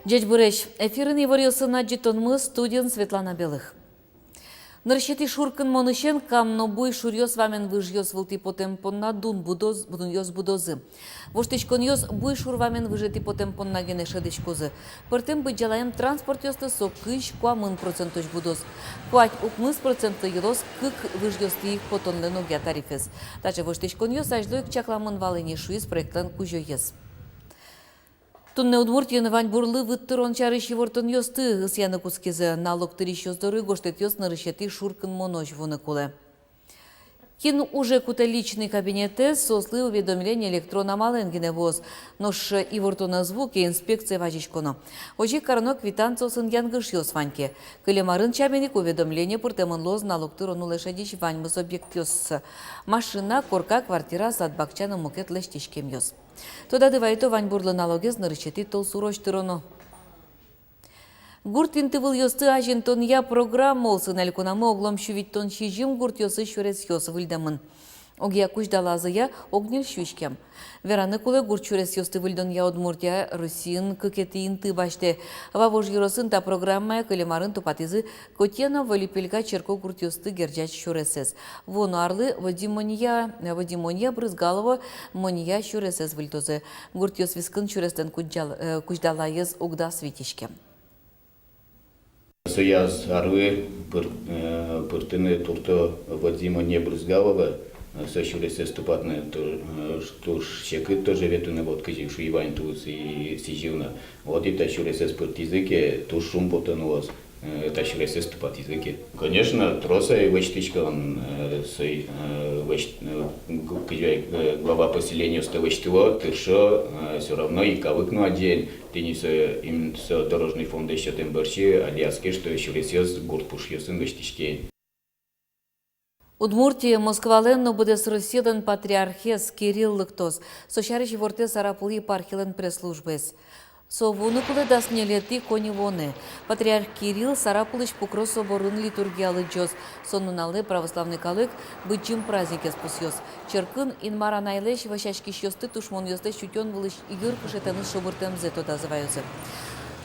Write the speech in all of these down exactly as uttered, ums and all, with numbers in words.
Ӟечбуресь! Эфирын иворъёсын адӟытонмы, студиын Светлана Белых. Нырысетӥ шуркынмонысен Кам но Буй шуръёс вамен выжъёс вылтӥ потэм понна дун будоз-, дунъёс будозы. Воштӥськонъёс Буй шур вамен выжетӥ потэм понна гинэ шӧдӥськозы. Пӧртэм быдӟалаем транспортъёслы со кызь-куамын процентозь будоз. Куать-укмыс процентлы йылоз кык выжъёстӥ ик потонлэн огъя тарифез. Таӵе воштӥськонъёс азьло ик чакламын вал ини, шуиз проектлэн кузёез. Туннэ Удмуртиын ваньбурлы выт тырон сярысь ивортонъёсты ысъяны кутскизы. Налог тырисьёс доры гожтэтъёс нырысетӥ шуркынмонозь вуыны кулэ. Кин уже кутэ личный кабинетэз, соослы уведомление электрон амалэн гинэ вуоз. Нош ивортон ӧз вуы ке, инспекцие вазиськоно. Озьы кароно квитанциосын янгышъёс вань ке. Кылем арын сямен ик уведомление пыртэмын луоз налог тырон улэ шедись ваньмыз объектъёссы: машина, корка, квартира, сад-бакча но мукет лэсьтӥськемъёс. Тодады вайто: ваньбурлы налогез нырысетӥ толсурозь тыроно. Гурт интывылъёсты азинтонъя программа улсын элькунамы оглом сю витьтон сизьым гуртъёсы сюресъёс выльдэмын. Огъя кузьдалазыя ог ньыль сю иськем. Вераны кулэ, гурт сюресъёсты выльдонъя Удмуртия Россиын кыкетӥ инты басьтэ. Вавож ёросын та программая кылем арын тупатӥзы Котьяново, Липельга, Черкогуртъёсты герӟась сюресэз. Вуоно арлы Вадимонья, Вадимонья, Брызгалово, Монья сюресэз выльдозы. Гуртъёс вискын сюреслэн кузьдал-, э, кузьдалаез уг дас вить иськем. Сояз арлы пыр-, э, пыртыны туртто Вадимонья, Брызгалово, э, со сюресэз тупатыны туж, э, туж секыт тоже ветлыны, вот кызьы шуи вань, тулыс сӥзьыл но. Вот и та сюресэз пыртӥзы ке, туж шумпотон луоз, э, та сюресэз тупатӥзы ке. Конечно, трос ай лэсьтӥськом, э, сой, э, лэсь-, э, г-, кызьы ай, э, глава поселениосты лэсьтыло, тыршо, э, всё равно и калык но адӟем, тӥни со, им-, со дорожный фондэ сётэм бӧрсьы али адске, что сюресъёс гурт пушъёсын лэсьтӥське. Удмуртие Москвалэн но быдэс Россилэн патриархез Кирилл лыктоз. Со сярысь ивортэ Сарапул епархилэн пресс-службаез. Со вуыны кулэ дас ньылетӥ коньывуонэ. Патриарх Кирилл Сарапулысь Покрос соборын литургия лыдӟоз. Со нуналэ православный калык быдӟым праздникез пусъёз. Черкын Инмар Анайлэсь вӧсяськисьёсты тушмонъёслэсь утён вылысь йыркышетэныз шобыртэмзэ тодазы ваёзы.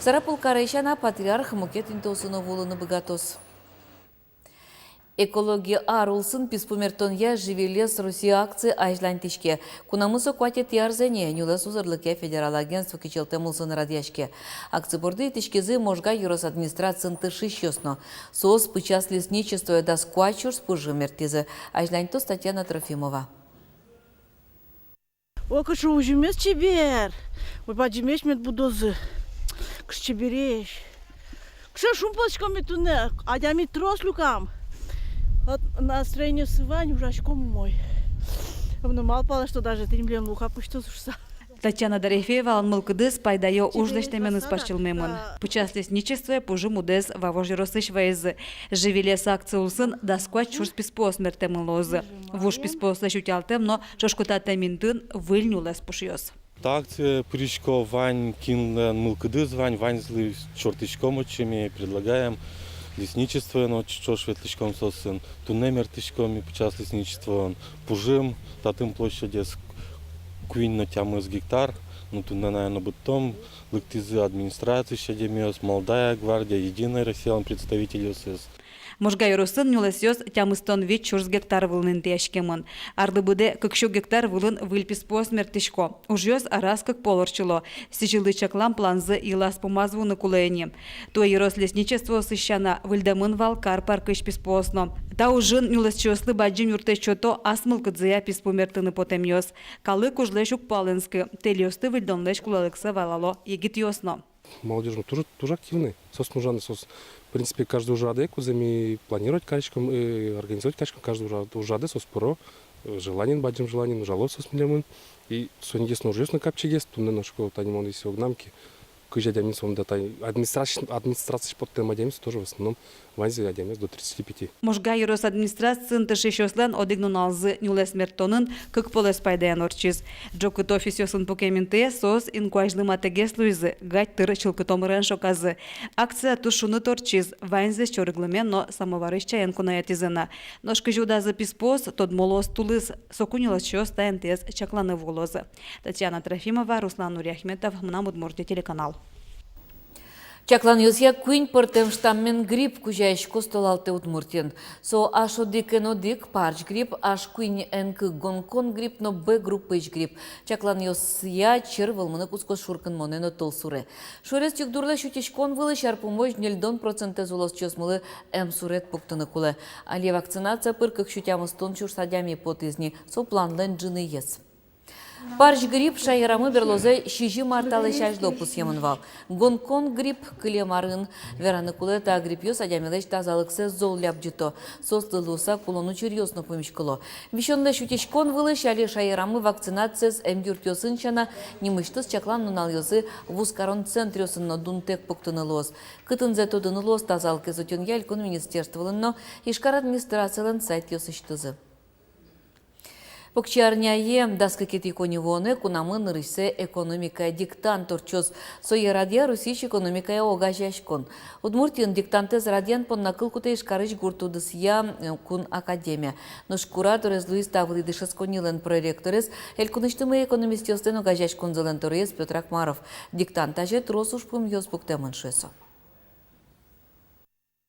Сарапул каре сяна, патриарх мукет интыосы но вуылыны быгатоз. «Экология ар» улсын писпу мертонъя «Живи лес» Россия акция азьланьтӥське. Кунамы со куатетӥ арзэ ини, нюлэс узырлыкъя федерал агентство кичӧлтэм улсын радъяське. Акци борды итӥськизы Можга ёрос администрациын тыршисьёс но. Соос пычас лесничествое дас куать сюрс пужы мерттӥзы. Азьланьтоз Татьяна Трофимова. О, кыӵе узьымез чебер! Ой, бадӟымесь мед будозы. Кыӵе чебересь. Кыӵе шумпотӥськом ми туннэ, адями трос люкам. Вот настроениесы вань, ужаськом умой. Мыным малпало, что даже тӥни милем лука пусьтоз шуыса. Татьяна Дорофеевалэн мылкыдыз пайдаё уж лэсьтэменыз пасьылмемын. Пычас лесничествое пужы мудэз Вавож ёросысь вайизы. «Живи лес» акция улсын дас куать сюрс писпуос мерттэмын луозы. Вуж писпуослэсь утялтэм но ӵошкытатэм интын выль нюлэс пушъёс. Та акцие пырисько вань, кинлэн мылкыдыз вань, ваньзылы чортӥськом отчы ми, предлагаем лесничествоен отчы ӵош ветлӥськом соосын. Туннэ мерттӥськом ми пычас лесничествоен пужым, татын площадез куинь но тямыс гектар, ну, туннэ, наверно, быдтом. Лыктӥзы администрациысь адямиос, «Молодая гвардия», «Единая Россиялэн» представительёсыз. Можга ёросын нюлэсъёс тямыстон вить сюрс гектар вылын интыяськемын. Арлы быдэ кык сю гектар вылын выль писпуос мерттӥсько. Ужъёс араз кык пол ортчыло. Сӥзьыллы чаклам планзы йылаз-пумаз вуыны кулэ ини. Туэ ёрос лесничествоосысь сяна выльдэмын вал кар паркысь писпуос но. Та ужын нюлэсчиослы бадӟым юрттэт сёто ас мылкыдзыя писпу мерттыны потэмъёс. Калык ужлэсь уг палэнскы, тэльёсты выльдонлэсь кулэлыксэ валало егитъёс но. Молодёжь но туж, туж активный. Соос но ужаны, соос, в принципе, каждый ужрадэ, кудзэ ми планировать кариськом, э, организовать кариськом, каждый ужра-, ужрадэ соос пыро, э, желаниен, бадӟым желаниен ужало соос милемын. И соин ик но ужъёс но капчигес, туннэ но шуко, тани мон если огнам ке, кызь адямиез, сомында тани администраци-, администрациысь поттэм адямиез тоже в основном ваньзэ адямиез до тридцати пяти. Можга ёрос администрациын тыршисьёслэн одӥг нуналзы нюлэс мерттонын кык полэс пайдаен ортчиз. Ӝокыт офисъёсын пукем интые соос инкуазьлы матэгес луизы, гадь тыр чылкыто мырен шоказы. Акция туж шуныт ортчиз, ваньзэс чорыглымен но самоварысь чаен куноятӥзы на. Нош кызьы удазы писпуос, тодмо луоз тулыс, соку нюлэсчиос та интыез чакланы вуылозы. Татьяна Трофимова, Руслан Нуриахметов, «Мынам Удмуртие» телеканал. Чакланъёсъя, куинь пӧртэм штаммен грипп кузяськоз толалтэ Удмуртиын. Со Аш одӥг эн одӥг парсь грипп, Аш куинь эн кык гонконг грипп но Б группаысь грипп. Чакланъёсъя, чер вӧлмыны кутскоз шуркынмонэ но толсуре. Шуэрес югдурлэсь утиськон вылысь ар пумозь ньыльдон процентэз улосчиосмылы эмсурет пуктыны кулэ. Али вакцинация пыр кык сю тямыстон сюрс адями потӥз ни, со планлэн ӝыныез. Парсь грипп шаерамы берлозэ сизьым ар талэсь азьло пусъемын вал. Гонконг грипп кылем арын. Вераны кулэ, та гриппъёс адямилэсь тазалыксэс зол лябӟыто. Соослы луыса кулон учыръёс но пумиськыло. Висёнлэсь утиськон вылысь али шаерамы вакцинациез эмъюртъёсын сяна, нимысьтыз чаклан нуналъёсы вузкарон центръёсын но дунтэк пуктыны луоз. Кытынзэ тодыны луоз, тазалыкез утёнъя элькун министерстволэн но Ижкар администрациялэн сайтъёсысьтызы. Покчиарняе, дас кыкетӥ коньывуонэ, кунамы нырысьсэ экономикая диктант ортчоз. Сое радъя Россиысь экономикая огазеяськон. Удмуртиын диктантэз радъян понна кыл кутэ Ижкарысь гурт удысъя, э, кун академия. Нош кураторез луиз та вылӥ дышетсконнилэн проректорез, элькунысьтымы экономистъёслэн огазеяськонзылэн тӧроез Пётр Акмаров. Диктант азе трос ужпумъёс пуктэмын, шуэ со.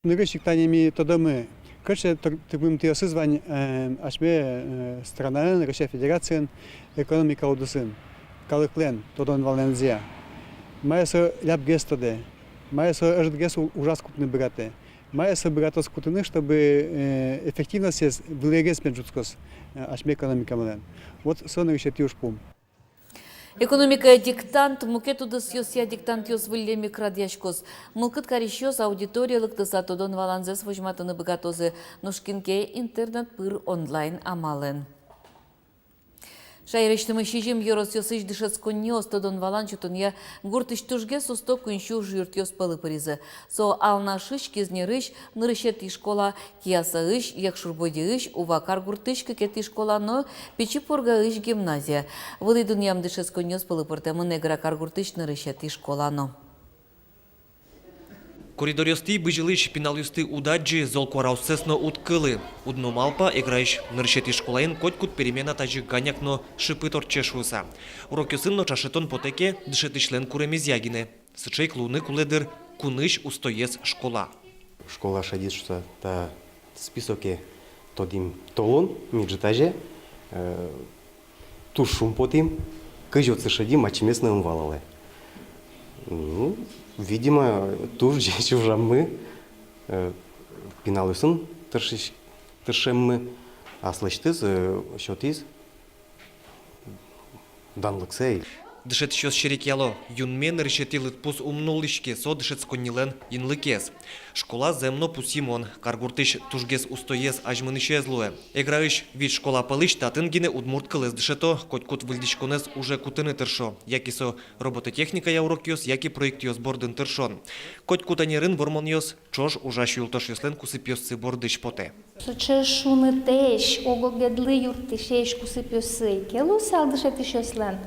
Нырысь ик тани ми тодомы, кыӵе тыр-, тырмымтэосыз вань, э, асьме, э, странаын, Россия Федерациын экономика удысын, калыклэн тодон-валанзыя. Мае со лябгес тодэ, мае со ӧжытгес у-, ужаз кутыны быгатэ, мае со быгатоз кутыны, чтобы, э, эффективностез вылӥгес мед ӝутскоз, э, асьме экономикамылэн. Вот со нырысетӥ ужпум. Экономикая диктант мукет удысъёсъя диктантъёс выллем ик радъяськоз. Мылкыд карисьёс аудиторие лыктыса тодон-валанзэс возьматыны быгатозы, нош кин ке интернет пыр онлайн амалэн. Шаерысьтымы сизьым ёросъёсысь дышетсконниос тодон-валан сётонъя гуртысь тужгес усто куинь сю ужъюртъёс пӧлы пыризы. Со Алнашысь, Кизнерысь нырысетӥ школа, Киясаысь, Якшур-Бӧдьяысь, Ува каргуртысь кыкетӥ школа но Пичи Пургаысь гимназия. Вылӥ дунъям дышетсконниос пӧлы пыртэмын Эгра каргуртысь нырысетӥ школа но. Коридоръёстӥ бызьылӥсь пиналъёсты уд адӟы, зол куараоссэс но уд кылы. Уд но малпа Эграысь нырысетӥ школаын котькуд перемена тазьы ганяк но шыпыт ортче шуыса. Урокъёсын но ӵашетон потэ ке, дышетӥсьлэн куремезъя гинэ. Сыӵе ик луыны кулэ, дыр, кунысь устоез школа. Школа шедиз шуыса та списоке тодӥм толон, ми ӝытазе, э, туж шумпотӥм, кызьы отчы шедим, ачимес но ум валалэ. Ну, видимо, туж ӟеч ужаммы, э, пиналъёсын тыршись-, тыршеммы, аслэсьтыз, э, сётӥз данлыксэ. Дышетӥсьёс серекъяло: юнме нырысетӥ лыдпус ум нуллӥське, со дышетсконнилэн инлыкез. Школа зэм но пусйымон, каргуртысь тужгес устоез азьмынӥсез луэ. Эграысь вить школа пӧлысь татын гинэ удмурт кылэз дышето, котькуд выльдӥськонэз уже кутыны тыршо, яке со робототехникая урокъёс, яке проектъёс бордын тыршон. Котькуд ӧнерын вормонъёс ӵош ужась юлтошъёслэн кусыпъёссы бордысь потэ. Сыӵе шунытэсь, ог-огедлы юрттӥсесь кусыпъёссы ӧй ке луысал дышетӥсьёслэн,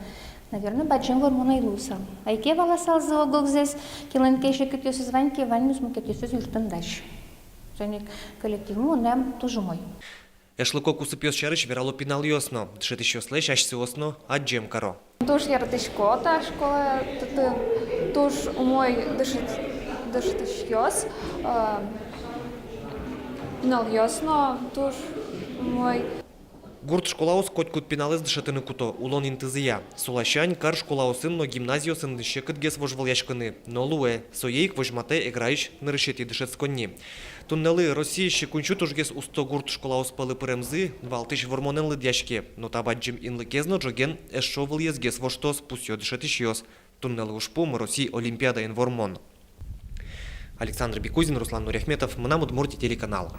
наверно, бадӟым вормон ӧй луысал. Ӧй ке валасалзы ог-огзэс, кинлэн ке секытъёсыз вань ке, ваньмыз мукетъёсыз юрттыны дась. Соин ик коллективмы мынам туж умой. Эшлыко кусыпъёс сярысь верало пиналъёс но, дышетӥсьёслэсь асьсэос но адӟем каро. Туж яратӥсько та школа, татын туж умой дышет-, дышетӥсьёс, э, пиналъёс но туж умой. Гурт школаос котькуд пиналэз дышетыны куто улон интызыя. Со ласянь кар школаосын но гимназиосын секытгес вожвылъяськыны но луэ, сое ик возьматэ Эграысь нырысетӥ дышетсконни. Туннэлы Россиысь куинь сю тужгес усто гурт школаос пӧлы пыремзы валтӥсь вормонэн лыдъяське, но та бадӟым инлыкез но ӝоген эшшо вылӥезгес воштоз, пусъё дышетӥсьёс. Туннэлы ужпум — Россий олимпиадаын вормон. Александр Бекузин, Руслан Нуряхметов, «Мынам Удмуртие» телеканал.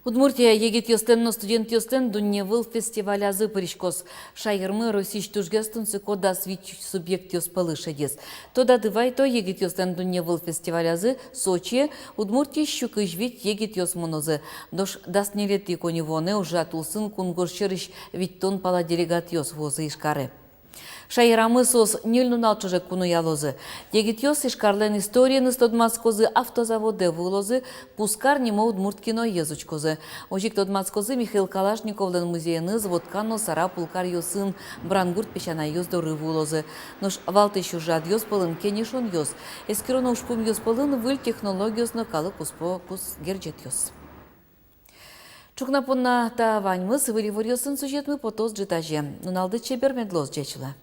Удмуртия егитъёслэн но студентъёслэн дунневыл фестивалязы пыриськоз. Шаермы Россиысь тужгес тунсыко дас вить субъектъёс пӧлы шедиз. Тодады вайто, егитъёслэн дунневыл фестивалязы Сочие Удмуртиысь сю кызь вить егитъёс мынозы. Нош дас ньылетӥ коньывуонэ ужрад улсын кунгож сьӧрысь витьтон пала делегатъёс вуозы Ижкаре. Шаерамы соос ньыль нунал ӵоже куноялозы. Егитъёс Ижкарлэн историеныз тодматскозы, автозаводэ вуылозы, Пузкар нимо удмурт киноез учкозы. Озьы ик тодматскозы Михаил Калашниковлэн музееныз, Вотка но Сарапул каръёсын Брангурт песянайёс доры вуылозы. Нош валтӥсь ужрадъёс пӧлын кенешонъёс, эскероно ужпумъёс пӧлын выль технологиос но калык куспо кунгож герӟетъёс. Ӵукна понна та ваньмыз. Выль иворъёсын сюжетмы потоз ӝытазе. Нуналды чебер мед луоз, ӟеч улэ.